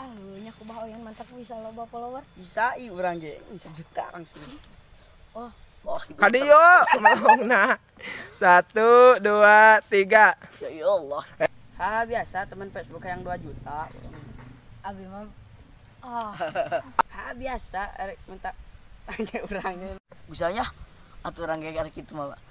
Ah, nya kumaha yang mantap bisa loba follower. Bisa ieu urang ge, bisa juta langsung. Oh, oh kadieu melongna. 1 2 3. Ya Allah. Ha biasa teman Facebook yang 2 juta. Abi mah ah. Ha biasa erek minta tanya urang. Bisanya atuh urang ge arek kitu mah, Pak.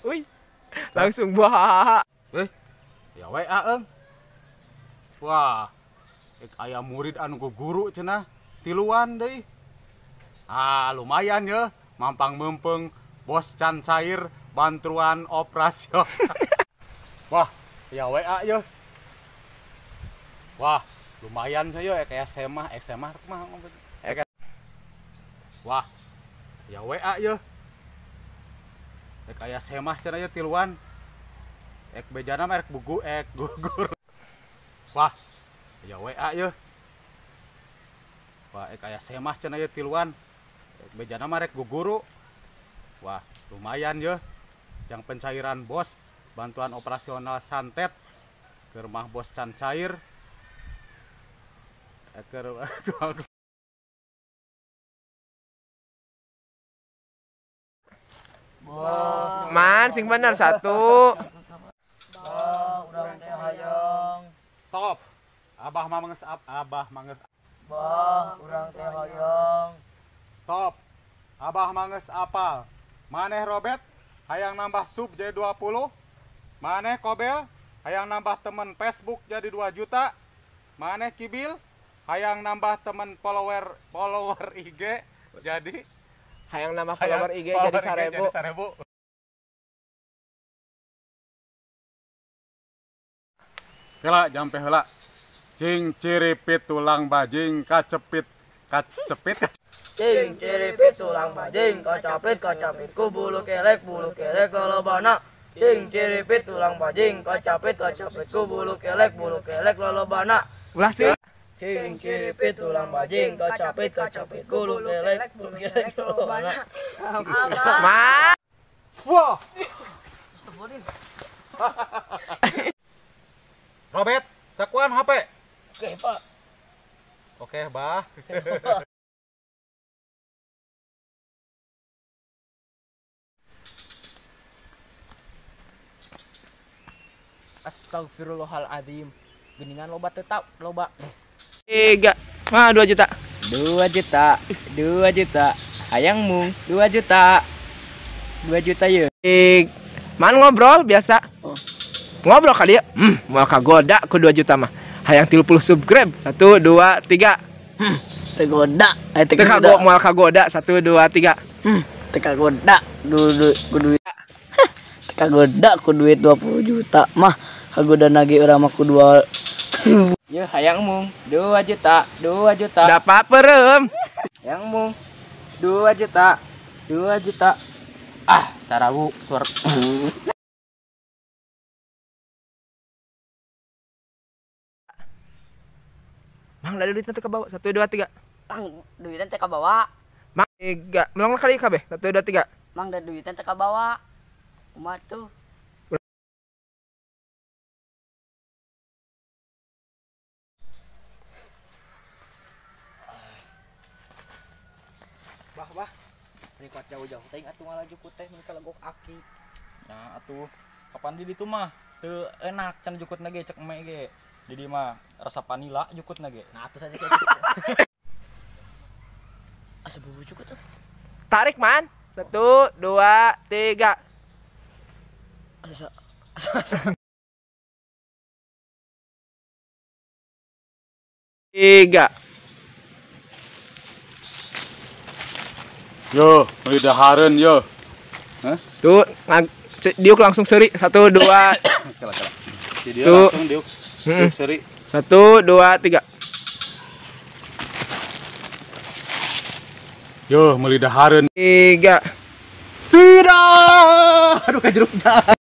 Wih, langsung wah. Ya WA eung. Wah, aya murid anu guru cenah tiluan deui. Ah, lumayan ya, mampang mempeng bos can cair bantuan operasional. Wah, ya WA ya. Wah, lumayan saya kayak SMA, SMA mah. Wah, ya WA ya. Ek aya semah cenah ya tiluan. Ek bejana mah erek bugu ek gugur. Wah, ya WA ya. Wah, ek aya semah cenah ya tiluan. Ek bejana mah erek guguru. Wah, lumayan ya. Jang pencairan bos, bantuan operasional santet ke rumah bos can cair. Ek Man, sing bener satu. Bah, urang teh hayang. Stop. Abah mah manges abah manges. Bah, urang teh hayang. Stop. Abah manges apal. Maneh Robert hayang nambah sub jadi 20. Maneh Kobel hayang nambah temen Facebook jadi 2 juta. Maneh Kibil hayang nambah temen follower IG jadi hayang nambah follower IG jadi 1000. Kela jampe heula. Cing ciripit tulang bajing kacepit kacepit. Cing ciripit tulang bajing kacapit kacapit ku bulu kelek lolobana. Cing ciripit tulang bajing kacapit kacapit ku bulu kelek lolobana. Ulah sih. Cing ciripit tulang bajing kacapit kacapit ku bulu kelek lolobana. Ma. Wah. Robert, sakuan HP. Oke, Pak. Oke, Bah. Astagfirullahaladzim. Geningan loba tetap loba. 3, mah 2 juta. 2 juta, 2 juta. Hayang mung 2 juta. 2 juta ye. Man ngobrol biasa. Oh. Ngobrol kali ya. Mau kagoda ku 2 juta mah. Hayang 30 subscribe. 1 2 3. Tegoda. Teu kago moal kagoda 1 2 3. Teu kagoda ku duit. Teu kagoda ku duit 20 juta mah. Kagoda nage urang mah ku 2. Ya hayang mung 2 juta, 2 juta. Dapat perem. Hayang mung 2 juta, 2 juta. Ah, sarawu suara. Mang, ada duitnya tuh ke bawah. 1 2 3. Mang, duitnya teh kabawa. Mang, 3. Melong kali kabeh. 1 2 3. Mang, da duitnya teh kabawa. Kumaha tuh? Bah, bah. Meni kuat jauh-jauh teuing atuh ngalaju ku teh meni kalegok aki. Nah, atuh kapan di ditu mah teu enak can jukutna ge cek eme ge. Jadi mah rasa vanila jukutna ge. Nah, atuh saja kayak gitu. Asa bubu jukut tuh. Tarik, Man. 1 2 3. Asa asa 3. Yo, meuli dahareun yo. Hah? Tuh, diuk langsung seri. 1 2. Kela kela. Si dia langsung diuk. Diuk seri. 1 2 3. Yo, meuli dahareun. 3. Tidak. Aduh kajeruk dah.